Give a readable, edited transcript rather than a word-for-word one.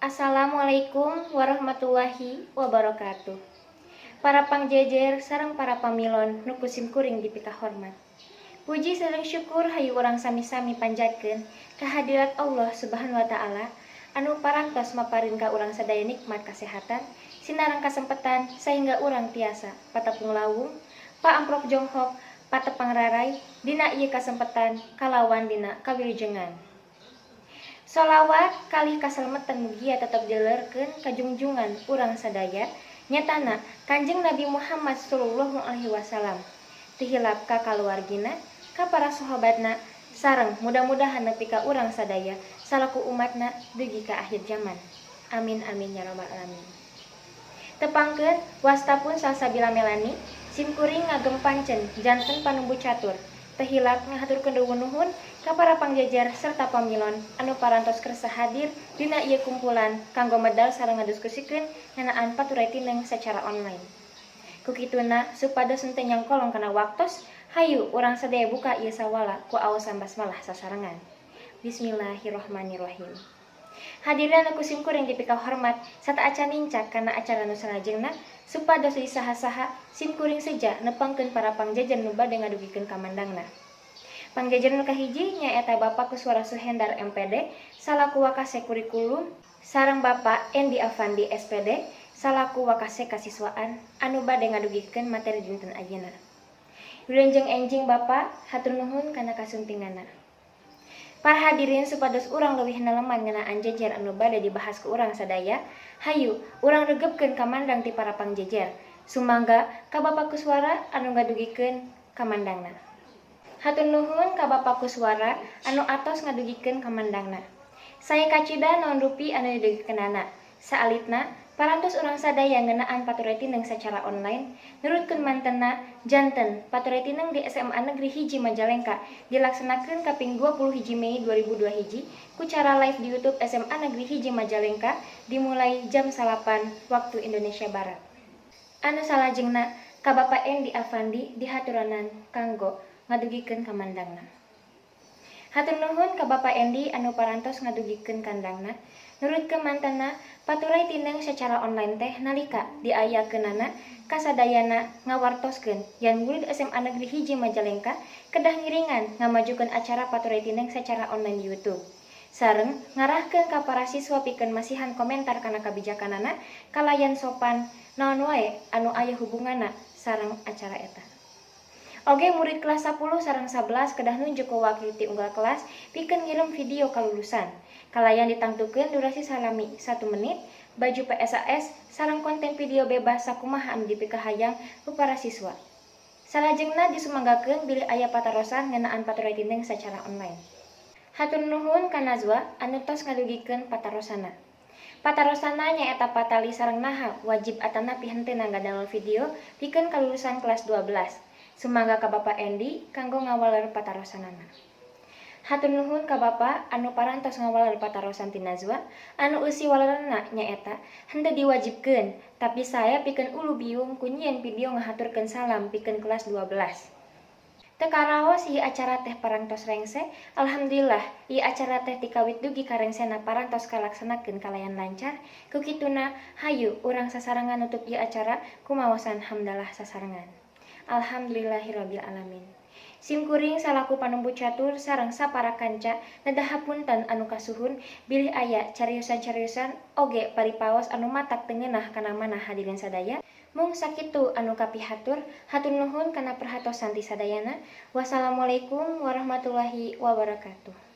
Assalamualaikum warahmatullahi wabarakatuh. Para pangjejer sareng para pamilon nu ku simkuring dipikahormat. Puji sareng syukur hayu urang sami-sami panjatkeun kehadirat Allah Subhanahu wa Ta'ala anu parantos maparin ka urang sadaya nikmat kasehatan sinareng kasempetan sehingga urang tiasa patepung lawung, paamprok jonghok, patepang rarai dina ieu kasempetan kalawan dina kawilujengan. Solawat kalih kasalmetan mugia tetep dileurkeun ka jungjungan urang sadaya, nyatana Kanjeng Nabi Muhammad sallallahu alaihi wasallam, teu hilap ka kaluargina, ka para sahabatna, sareng mudah-mudahan nepi ka urang sadaya salaku umatna dugi ka akhir zaman. Amin amin ya rabbal alamin. Tepangkeun, wasta pun Salsabila Melani, simkuring ngagem pancen janten panumbu catur. Teu hilap ngahaturkeun nuhun ka para pangjejer serta pamilon anu parantos kersa hadir dina ieu kumpulan kanggo medal sareng ngadiskusikeun ngeunaan paturay tineng secara online. Ku kituna, supados henteu nyangkolong kana waktos, hayu urang sadaya buka ieu sawala ku aosan basmalah sasarengan. Bismillahirrahmanirrahim. Hadirin anu ku simkuring dipikahormat, sateuacan nincak kana acara nu salajengna, supados saha-saha simkuring seja nepangkeun para pangjejer nu bade ngadugikeun kamandangna. Pangjejer nu kahiji nyaeta Bapak Kuswara Suhendar MPD salaku Wakase Kurikulum sareng Bapak Endi Afandi SPD salaku Wakase Kasiswaan anu bade ngadugikeun materi dinten ayeuna. Wilujeng enjing, Bapak, hatur nuhun kana kasumpinganna. Para hadirin, supados urang leuwih neleman ngeunaan jejer anu bade dibahas ku urang sadaya, hayu urang regepkeun kamandang ti para pangjejer. Sumangga ka Bapak Kuswara anu ngadugikeun kamandangna. Hatur nuhun ka Bapak Kuswara anu atos ngadugikeun kamandangna. Saya kacida naon rupi anu didugikeunana. Saalitna, parantos urang sadaya ngeunaan paturay tineng secara online, nurutkeun mantenna janten paturay tineng di SMA Negeri 1 Majalengka dilaksanakeun kaping 20 Mei 2021 ku cara live di YouTube SMA Negeri 1 Majalengka dimulai jam 9 waktu Indonesia Barat. Anu salajengna, ka Bapak Endi Afandi dihaturanan kanggo ngadugikeun kamandangna. Hatur nuhun ka Bapak Endi anu parantos ngadugikeun kandangna. Nurutkeun mantenna, paturay tineng secara online teh nalika diayakeunana kasadayana ngawartoskeun yen murid SMA Negeri 1 Majalengka kedah ngiringan ngamajukeun acara paturay tineng secara online di YouTube. Sareng ngarahkeun ka para siswa pikeun masihan komentar kana kabijakanana kalayan sopan, naon wae anu aya hubunganna sareng acara eta. Oge murid kelas 10 sareng 11 kedah nunjuk ku wakil ti unggal kelas pikeun ngirim video kalulusan. Kalayan ditangtukeun durasi salami 1 menit, baju PSAS, sareng konten video bebas sakumaha anu dipikahayang ku para siswa. Salajengna disumanggakeun bilih aya patarosan ngeunaan paturay tineng secara online. Hatur nuhun ka Nazwa anu tos ngadugikeun patarosanna. Patarosanna nyaeta patali sareng naha wajib atanapi henteu ngadownload video pikeun kalulusan kelas 12. Sumangga ka Bapak Endi kanggo ngawaler patarosanana. Hatur nuhun ka Bapak anu parantos ngawaler patarosan ti Nazwa anu eusi waleranna nyaeta henteu diwajibkeun, tapi sae pikeun ulu biung ku nyieun video ngahaturkeun salam pikeun kelas 12. Teu karaos ieu acara teh parantos rengse. Alhamdulillah, ieu acara teh ti kawit dugi ka rengsena parantos kalaksanakeun kalayan lancar. Ku kituna, hayu urang sasarengan nutup ieu acara ku maosan hamdalah sasarengan. Alhamdulillahirabbil alamin. Simkuring salaku panumbu catur sareng sapara kanca nedah hapunten anu kasuhun bilih aya cariosan-cariosan oge paripaos anu matak teu ngeunah kana manah hadirin sadaya. Mung sakitu anu kapihatur, hatur nuhun kana perhatosan ti sadayana. Wassalamualaikum warahmatullahi wabarakatuh.